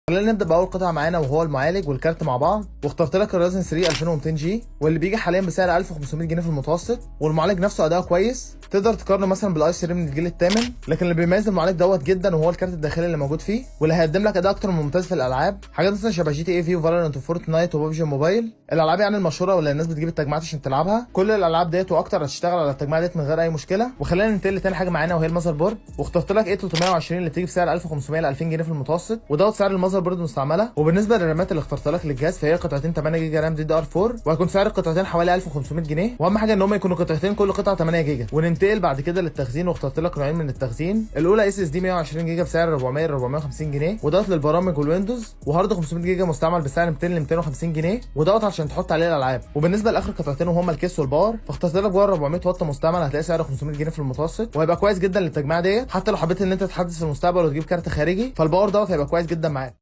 خلينا نبدا باول قطعه معانا وهو المعالج والكارت مع بعض. واخترت لك ال Ryzen 3 2200 G واللي بيجي حاليا بسعر 1500 جنيه في المتوسط. والمعالج نفسه اداؤه كويس، تقدر تقارنه مثلا بال i3 من الجيل الثامن. لكن اللي بيميز المعالج دوت جدا وهو الكارت الداخلي اللي موجود فيه، واللي هيقدم لك اداء اكتر من ممتاز في الالعاب، حاجات مثلا شبه GTA V و Valorant و Fortnite و PUBG Mobile، الالعاب يعني المشهورة واللي الناس بتجيب التجمعات عشان تلعبها. كل الالعاب ديت واكتر هتشتغل على التجميع ديت من غير اي مشكلة. وخلينا ننتقل لتاني حاجة معانا وهي ال motherboard. واخترت لك A320 اللي بتيجي بسعر 1500 ل 2000 جنيه في المتوسط، ودوت سعر ال motherboard مستعمله. وبالنسبة للرامات اللي اخترت لك للجهاز فهي قطعتين 8 جيجا RAM DDR4، وهيكون سعر القطعتين حوالي 1500 جنيه. واهم حاجة ان هم يكونوا قطعتين كل قطعه 8 جيجا. وننتقل بعد كده للتخزين، واخترت لك نوعين من التخزين. الاولى SSD 120 جيجا بسعر 400 ل 450 جنيه، ودوت للبرامج وال Windows. و hard 500 جيجا مستعمل بسعر 200 ل 250 جنيه، ودوت عشان تحط عليه الالعاب. وبالنسبة لاخر قطعتين وهما ال case وال power، فاخترت لك power 400 واط مستعمل هتلاقي سعره 500 جنيه في المتوسط، وهيبقى كويس جدا للتجميع ديت. حتى لو حبيت ان انت تحدث في المستقبل وتجيب كارت خارجي فال power دوت هيبقى كويس جدا معاك.